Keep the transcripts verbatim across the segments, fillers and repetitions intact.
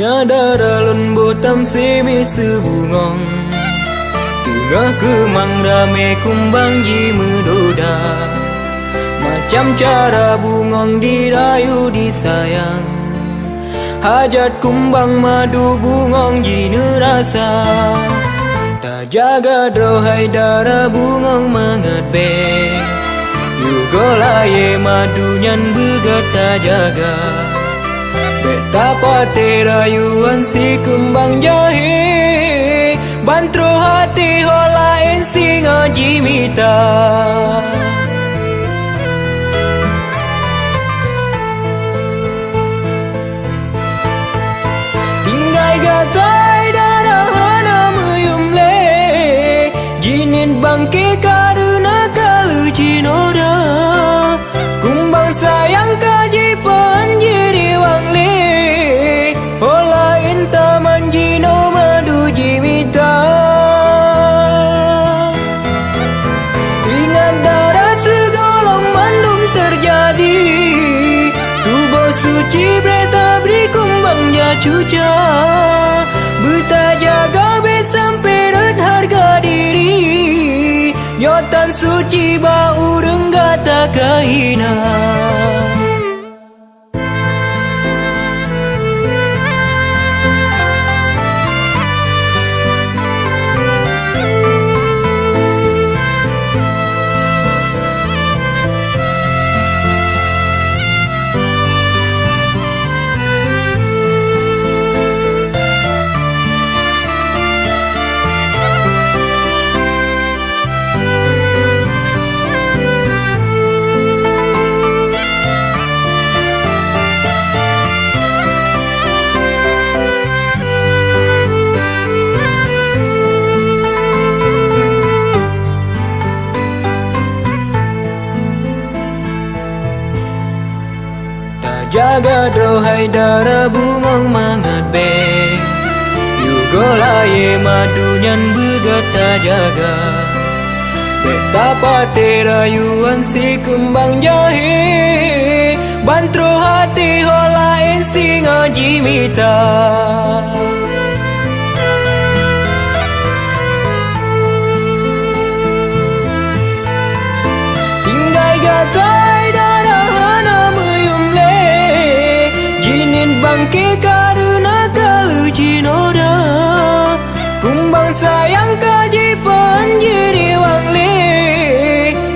Nyan dara lôn boh tamsé miseue bungöng, teungoh keumang ramé kumbang jimeudoda. Macam cara bungöng dirayu disayang, hajat kumbang madu bungöng jineurasa. Tajaga droe hai dara bungöng mangat bèk, yôh goe layèe madu nyan beugöt tajaga. Bèk tapatéh rayuan si kumbang jahé, ban troh até ho laén singoh jimita. Tinggai gata hai dara hana meuyum lé, jiniet bangké kareuna ka lheueh jinoe dara. Kumbang sayang ka jipeuen jiriwang lé, ho laén taman jinoe madu jimita. Ingat dara sigohlom mandum teujadi. Tuboh suci bèk tabri kumbang jak cuca. Beutajaga bèk sampoe rhot hareuga diri. Nyoe tan suci bak ureueng gata ka hina. Tajaga droe hai dara bungöng mangat bèk, yôh goe layèe madu nyan beugöt tajaga. Bèk tapatéh rayuan si kumbang jahé, ban troh até ho laén singoh jimita. Tinggai gata hai dara hana meuyum lé, jiniet bangké kareuna ka lheueh jinoe dara. Kumbang sayang ka jipeuen jiriwang lé,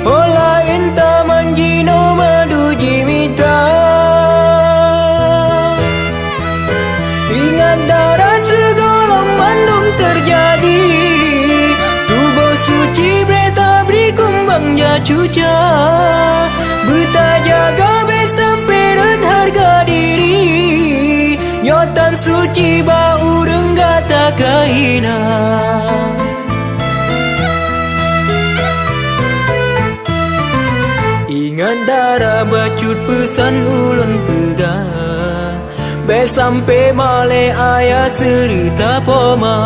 ho laén taman jinoe madu jimita. Ingat dara sigohlom mandum teujadi. Tuboh suci bèk tabri kumbang jak cuca. Beutajaga bèk sampoe rhot hareuga diri. Nyoe tan suci bak ureueng gata ka hina. Ingat dara bacut peusan ulôn peugah, bèk sampoe malèe ayah seureuta poma.